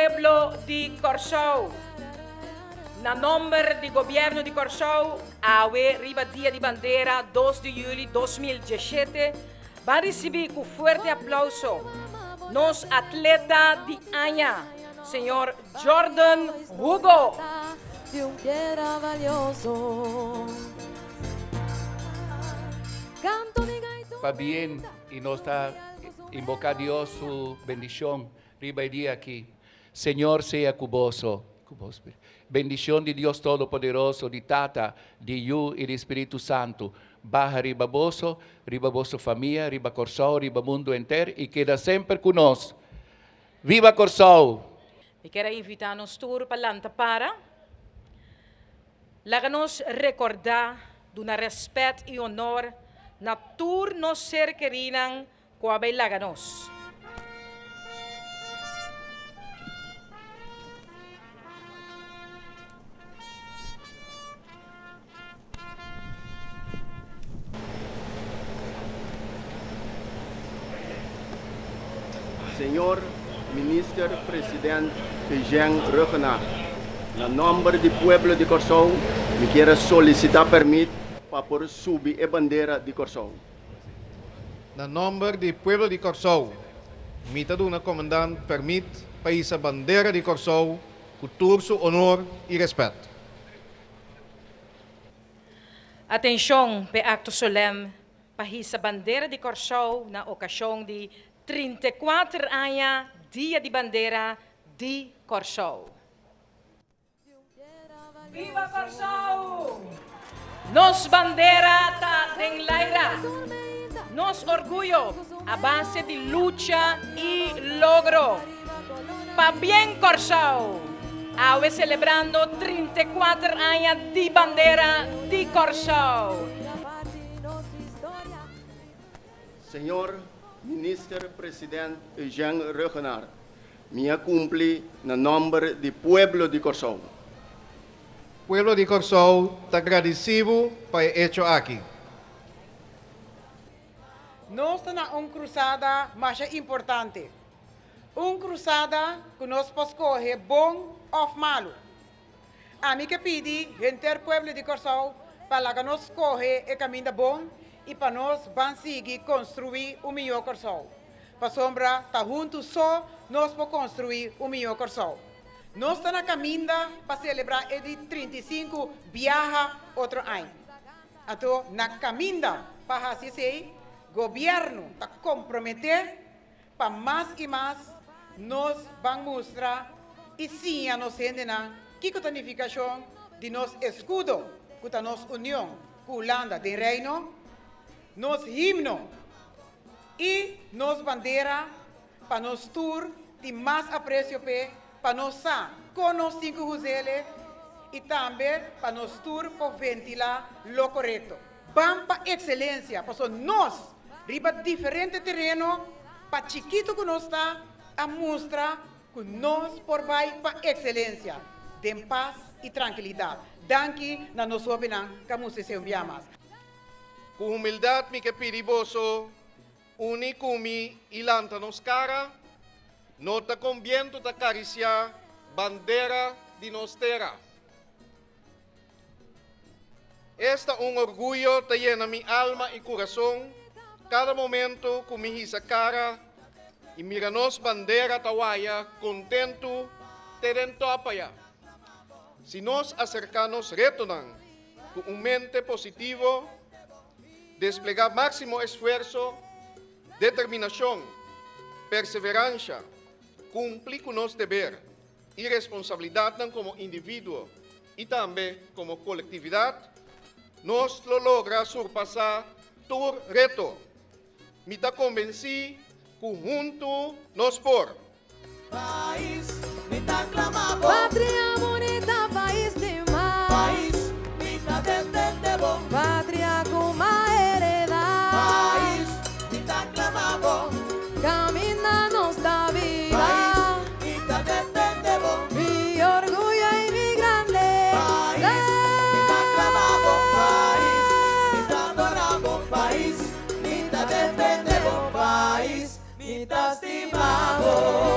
pueblo di Kòrsou. Na nòmber di Gobièrnu di Kòrsou, awe riba Dia di Bandera dos di yüli 2017, ban risibí ku fuerte aplouso nos atleta di aña, señor Jordan Hugo. Pabien y nos ta invoca Dios su bendicion riba e dia aki. Señor sea cu boso. Cu bo spiritu. Bendicion di Dios Todopoderoso, di Tata, di Yu y di Spiritu Santu baha riba boso, riba boso famia, riba Corsou, riba mundo enter y keda semper cu nos. Viva Corsou! Mi kier a invitá nos tur pa lanta para. Laga nos rekordá duna rèspèt i onor na tur nos ser kerínan ku a bai laga nos. Señor Minister President Eugène Rhuggenaath, na nòmber di pueblo di Kòrsou mi kier a solisitá pèrmit pa por subi e bandera di Kòrsou. Na nòmber di pueblo di Kòrsou mi ta duna Komandant pèrmit pa hisa bandera di Kòrsou ku tur su onor i rèspèt. Atenshon p'e akto solèm pa hisa bandera di Kòrsou na okashon di 34 aña Dia di Bandera di Kòrsou. Biba Kòrsou! Nos bandera ta den laira. Nos orguyo a base di lucha i logro. Pabien Kòrsou! Awe selebrando 34 aña di bandera di Kòrsou. Señor Minister President Eugène Rhuggenaath, mi a kumpli na nòmber di pueblo di Kòrsou. Pueblo di Kòrsou ta gradisí bo pa e echo aki. Nos ta na un krusada masha importante. Un krusada ku nos por skohe bon òf malu. Ami ke pidi henter pueblo di Kòrsou pa laga nos skohe e kaminda bon i pa nos ban sigui konstruí un mihó Kòrsou. Pasobra ta huntu so nos por konstruí un mihó Kòrsou. Nos ta na kaminda pa selebrá e di 35 biaha otro aña. Anto na kaminda pa hasi esei, gobièrnu ta komprometé pa mas i mas nos ban mustra i siña nos hendenan kiko ta nifikashon di nos eskudo ku ta nos union ku Hulanda den Reino, nos himno i nos bandera pa nos tur tin mas apresio p'e, pa nos sa kon nos tin ku huz'ele i tambe pa nos tur por ventilá lo korekto. Ban pa ekselensia, pasobra nos riba diferente tereno, pa chikitu ku nos ta, a mustra ku nos por bai pa ekselensia den pas i trankilidat. Danki na nos hóbennan ku a mustra esei un bia mas. Ku humildat mi ke pidi boso Uni ku mi i lanta nos kara, no ta kon bientu ta karisiá bandera di nos tera. Esta un orguyo ta yena mi alma i kurason kada momento ku mi hisa kara i mira nos bandera ta waya kontentu te den tòpaya. Si nos aserká nos retonan ku un mente positivo, Desplegá máksimo esfuerso, determinashon, perseveransha, kumpli ku nos deber i responsabilidatnan komo individuo i tambe komo kolektividat, nos lo logra surpasá tur reto. Mi ta konbensí ku huntu nos por. Pais, mi ta clama bo. Patria bunita, pais di mar. Pais, mi ta defende bo. Patria cu m'a hereda. Pais, mi ta clama bo. Caminda nos ta biba. Pais, mi ta defende bo. Mi orguyo y mi grandeza. Pais, mi ta clama bo. Pais, mi ta adora bo. Pais, mi ta defende bo. Pais, Mi ta stima bo.